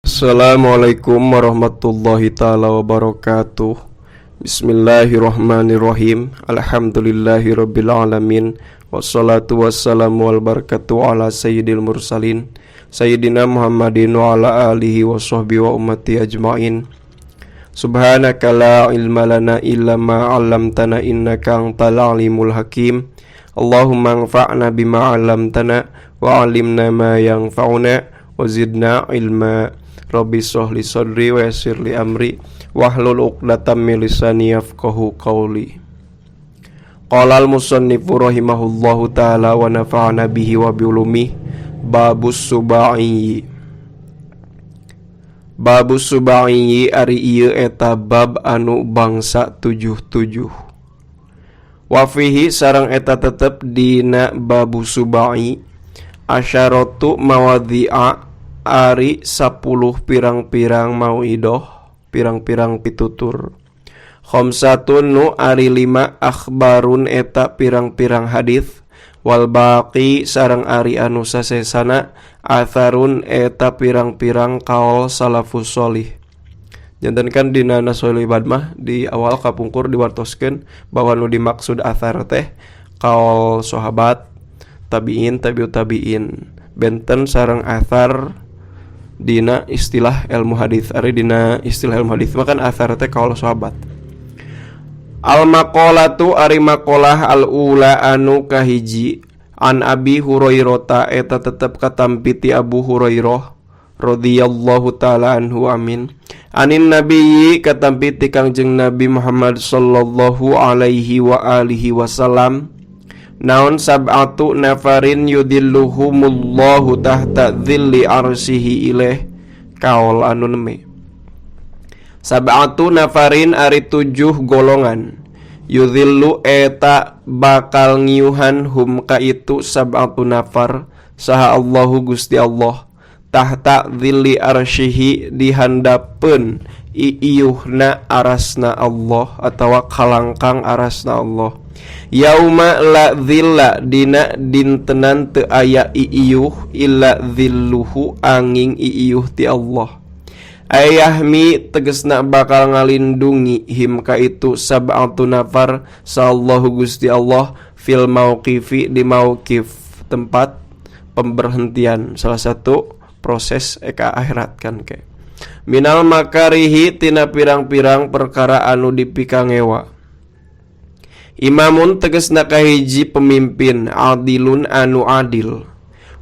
Assalamualaikum warahmatullahi taala wabarakatuh. Bismillahirrahmanirrahim. Alhamdulillahirabbil alamin. Wassalatu wassalamu wal barakatuh ala sayyidil mursalin sayyidina Muhammadin wa ala alihi wa sahbihi wa ummati ajmain. Subhanaka la ilma lana illa ma 'allamtana innaka antal alimul hakim. Allahumma anfa'na bima 'allamtana wa 'allimna ma yanfa'una wa zidna ilma. Rabbi shrah li sadri wa yassir li amri wahlul 'uqdatam min lisani yafqahu qawli. Qala al-musannifu rahimahullahu taala wa nafa'ana bihi wa bi ulumihi. Babus subai. Babus subai ari ieu eta bab anu bangsa 77. Wa fihi sareng eta tetep dina babus subai asyaratu mawadhi'a ari 10 pirang-pirang mauidoh, pirang-pirang pitutur. Khamsatun nu ari 5 akhbarun eta pirang-pirang hadis, wal baqi sareng ari anu sasesana atharun eta pirang-pirang kaol salafus sholih. Janten kan dina Nasoihul Ibad mah di awal kapungkur diwartoskeun bahwa nu dimaksud athar teh kaol sahabat, tabiin, tabiut tabiin. Benten sareng athar dina istilah ilmu hadis. Ari dina istilah ilmu hadis mah kan athar teh kaol sahabat. Al maqalatu ari maqalah al ula anu kahiji an Abi Hurairah eta tetep katampi ti Abu Hurairah radhiyallahu taala anhu amin. Anin nabiyyi katampi ti Kangjeng Nabi Muhammad sallallahu alaihi wa alihi wasallam. Naon sab'atu nafarin yudilluhumullahu tahta dhilli arsihi ilaih kaol anu neme. Sab'atu nafarin ari 7 golongan yudhillu eta bakal ngiuhan hum ka itu sab'atu nafar saha Allahu Gusti Allah tahta dhilli arsyihi dihandapeun iiuhna arasna Allah atawa kalangkang arasna Allah. Yauma la dhilla dina dintenan teu aya iiuh illa dhilluhu angin iiuh ti Allah. Ayahmi tegesna bakal ngalindungi him ka itu sab'atu nafar sallahu Gusti Allah fil mauqifi di mauqif tempat pemberhentian, salah satu proses eka akhirat kan ke. Minal makarihi tina pirang-pirang perkara anu dipikangewa. Imamun tegesna kahiji pemimpin adilun anu adil.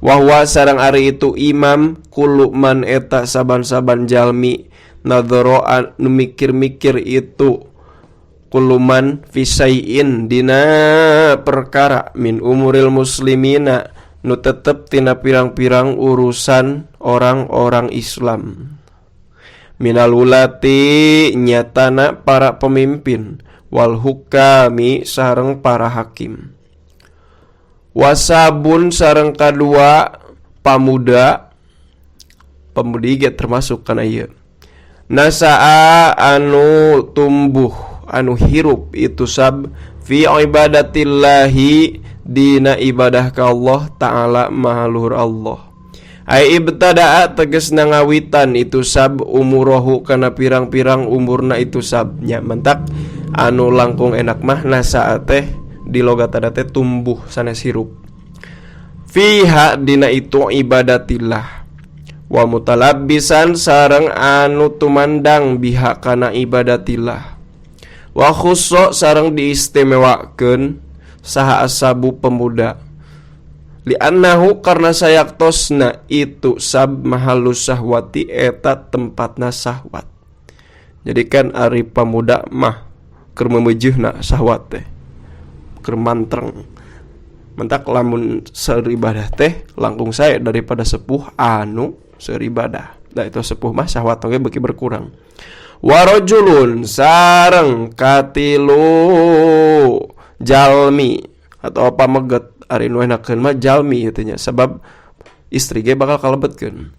Wahwa sareng ari itu imam kullu man eta saban-saban jalmi nadhara anu mikir-mikir itu kullu man fisaiin dina perkara min umuril muslimina nu tetep tina pirang-pirang urusan orang-orang Islam. Minal wulati nyatana para pemimpin wal hukami sareng para hakim. Wasabun sareng kadua pamuda, pemudi ge termasuk kana ieu. Nasaa anu tumbuh anu hirup itu sab fi ibadatillahi dina ibadah ka Allah taala maha luhur Allah. Ai ibtadaa tegasna ngawitan itu sab umurohu kana pirang-pirang umurna itu sab nya mentak anu langkung enak mah nasaa teh di logatana teh tumbuh sanes hirup. Fiha dina itu ibadatillah wa mutalabbisan sareng anu tumandang biha kana ibadatillah wa khusso sareng diistimewakeun saha asabu pemuda li'annahu karena sayaktosna itu sab mahalus sahwati eta tempatna sahwat. Jadi kan ari pemuda mah keur memeujeuhna sahwat teh keur mantreng. Mentak lamun seur ibadah teh langkung sae daripada sepuh anu seur ibadah. Nah itu sepuh mah syahwat oge beuki berkurang. Warajulun sareng katilu jalmi atau pameget ari nu enakeun mah jalmi ieu teh nya sebab istri ge bakal kalebetkeun.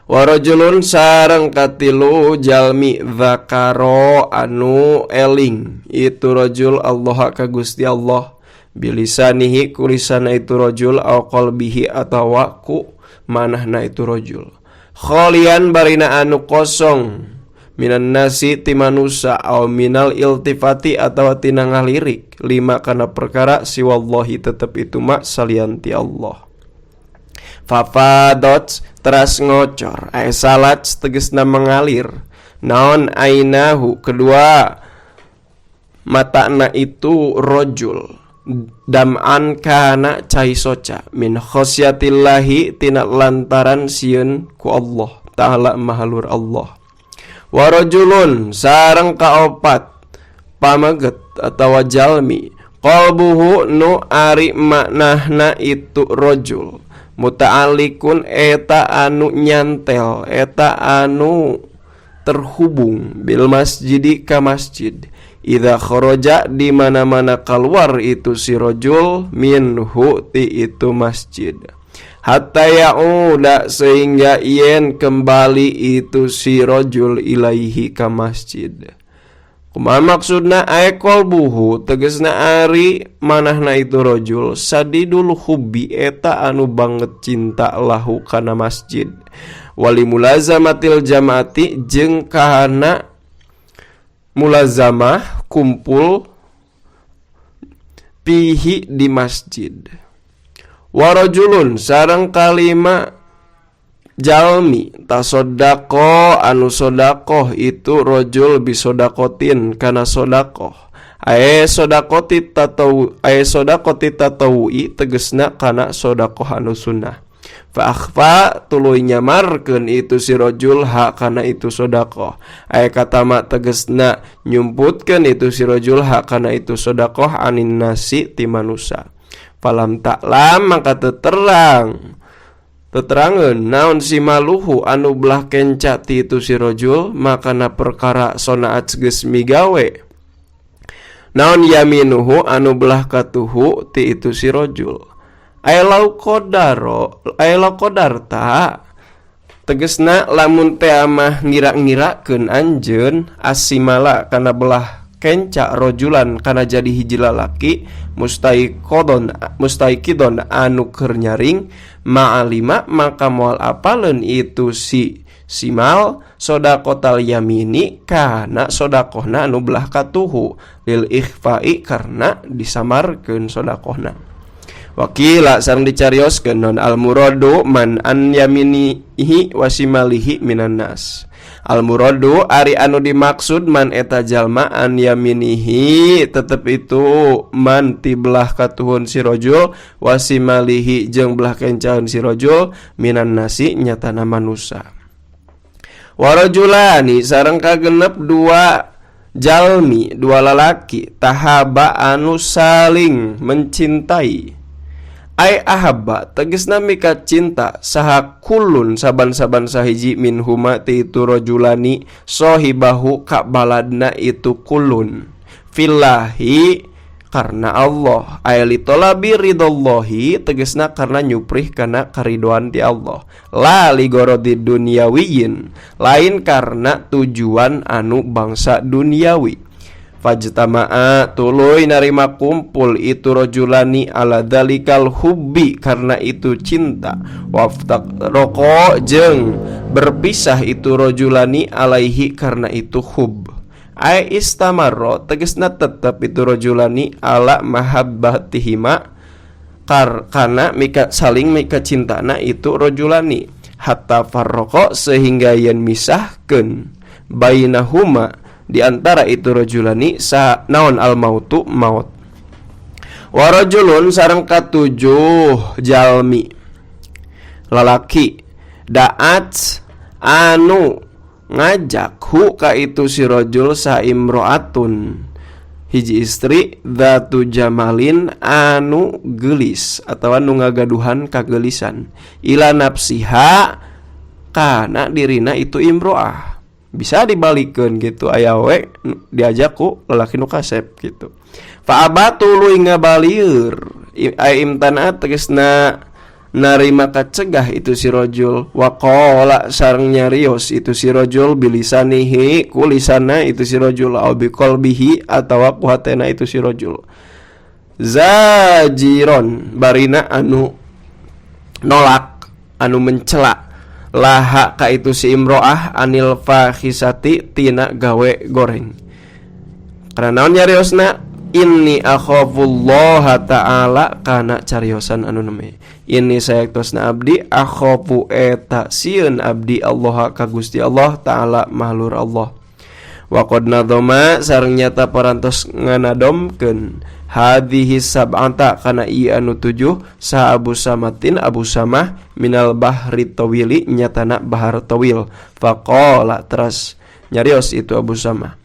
Warajulun sareng katilu jalmi zakaro anu eling itu rajul Allah ka Gusti Allah bilisanihi kulisana itu rajul au qalbihi atawa ku manahna itu rajul. Kholian barina anu kosong minan nasi ti manusa aw minal iltifati atawa tina ngalirik lima kana perkara siwallahi tetep itu ma salian ti Allah. Fafadot teras ngocor ay salat tegesna mengalir naon ainahu kedua matana itu rojul dam'an kana cai soca min khosyatillahi tina lantaran sieun ku Allah ta'ala mahalur Allah. Wa rajulun sareng kaopat pameget atawa jalmi qalbuhu nu ari maknahna itu rajul muta'alliqun eta anu nyantel eta anu terhubung bil masjidi ka masjid idza kharaja di mana-mana keluar itu si rajul minhu ti itu masjid hatta ya'uda sehingga yen kembali itu si rajul ilaihi ka masjid. Kumaha maksudna ae qalbuhu tegesna ari manahna itu rajul sadidul hubbi eta anu banget cinta lahu kana masjid wali mulazamatil jamaati jeung kahana mulazamah kumpul pihi di masjid. Wa rajulun sareng kalima jalmi tasodako anu sodakoh itu rojul bisodakotin kana sodakoh ae sodakoti tatau ae sodakoti tatawi tegesna kana sodakoh anu sunnah fa akhfa tuluy nyamarkeun itu si rojul ha kana itu sodakoh ae katama tegesna nyumputkeun itu si rojul ha kana itu sodakoh anin nasi ti manusa falam taklam maka teterang teterangeun naon si maluhu anu belah kenca ti itu si rojul makana perkara sonaat geus migawe naon yaminuhu anu belah katuhu ti itu si rojul ay lau qadaro ay lau qadarta tegesna lamun teh mah ngira-ngirakeun anjeun asimala kana belah kenca rojulan kana jadi hiji lalaki mustaiqidon mustaiqidon anu keur nyaring ma'alima maka moal apaleun itu si simal sodakotal yamini kana sodakohna anu belah katuhu lil ikhfa'i karena disamarkeun sodakohna. Wakila sareng dicarioskeun non al muradu man an yaminihi wasimalihi minan nas. Al muradu ari anu dimaksud man eta jalma an yaminihi tetep itu man ti belah katuhun si rajul wasimalihi jeung belah kencaeun si rajul minan nasi nyatana manusa. Wa rajulani sareng kagenep dua jalmi dua lalaki tahaba anu saling mencintai ay ahabba tegesna mika cinta saha kulun saban-saban sahiji minhuma ti itu rajulani sohibahu ka baladna itu kulun fillahi karena Allah ay li talabi ridallahi tegesna karena nyuprih kana karidoan ti Allah la li gorodi dunyawiyin lain karena tujuan anu bangsa duniawi. Fajtama'a tuluy narima kumpul itu rajulani ala dalikal hubbi karena itu cinta waftaqraqa jeung berpisah itu rajulani alaihi karena itu hub ay istamarra tegesna tetep itu rajulani ala mahabbatihima karena mika saling mika cintana itu rajulani hatta farraqa sehingga yen misahkeun bainahuma di antara itu rajulani sa naon al mautu maut. Wa rajulun sareng katujuh jalmi lalaki da'at anu ngajak hu ka itu si rajul sa imro'atun hiji istri dzatu jamalin anu geulis atawa nu ngagaduhan kageulisan ila nafsiha kana dirina itu imro'ah. Bisa dibalikeun gitu aya we diajak ku lalaki nu kasep gitu. Fa abatu tuluy ngabalieur ay imtana tegesna narima kacegah itu si rajul wa qala sareng nyarios itu si rajul bilisanihi ku lisana itu si rajul au biqalbihi atawa ku hatena itu si rajul zajiron barina anu nolak anu mencela Laha ka itu si imroah anil fahisati tina gawe goreng. Karena naon nyariosna? Inni akhafullaha ta'ala kana cariosan anu neme. Inni sayektosna abdi akhafu eta sieun abdi Allah ka Gusti Allah ta'ala mahlur Allah. Wa qad nadhama sareng nyata parantos nganadomkeun hadhihi sab'ata kana ieu anu tujuh saha Abu Samatin Abu Samah minal bahri tawili nyatana bahar tawil. Faqala teras nyarios itu Abu Samah.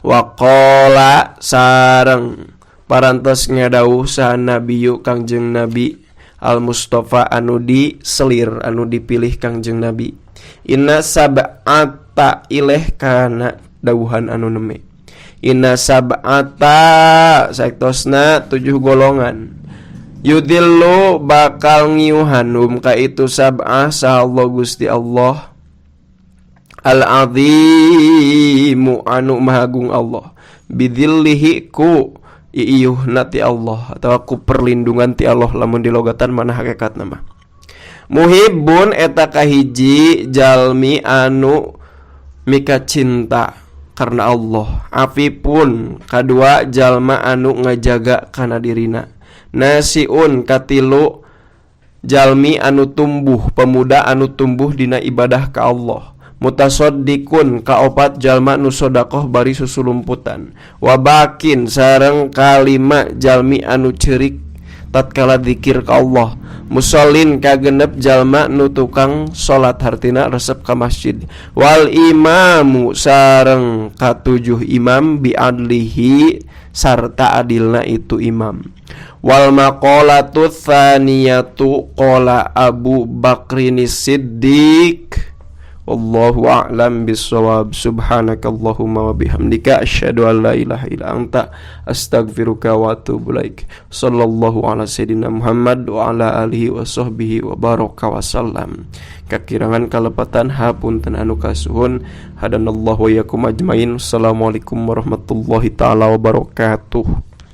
Waqala sareng parantos ngadawuh saha nabiyu Kangjeng Nabi Al Mustafa anu diselir anu dipilih Kangjeng Nabi. Inna sab'ata ileh kana dawuhan anu neme. Inna sab'ata saektosna 7 golongan. Yudillu bakal ngiuhan hum ka itu sab'ah saha Allah Gusti Allah Al-azimu anu mahagung Allah bidhillihi ku iiuhna ti Allah atau ku perlindungan ti Allah lamun dilogatan mana hakikatna mah. Muhibbun eta kahiji jalmi anu mika cinta karena Allah. Afifun kadua jalma anu ngajaga kana dirina. Nasiun katilu jalmi anu tumbuh pemuda anu tumbuh dina ibadah ka Allah. Mutasaddikun kaopat jalma nu sedekah bari susulumputan. Wabakin sareng kalima jalmi anu ceurik tatkala zikir ka Allah. Musallin kagenep jalma nu tukang salat hartina resep ka masjid. Wal imamu sareng katujuh imam biadlihi sarta adilna itu imam. Wal maqalatu tsaniyatu qala Abu Bakrin Siddiq. Wallahu a'lam bissawab. Subhanakallahumma wa bihamdika asyhadu an la ilaha illa anta astaghfiruka wa atubu ilaik. Sallallahu ala sayidina Muhammad wa ala alihi wa sahbihi wa baraka wa sallam. Kakirangan kalepatan hapunten anu kasuhun. Hadanallahu wa yakum ajmain. Assalamualaikum warahmatullahi taala wabarakatuh.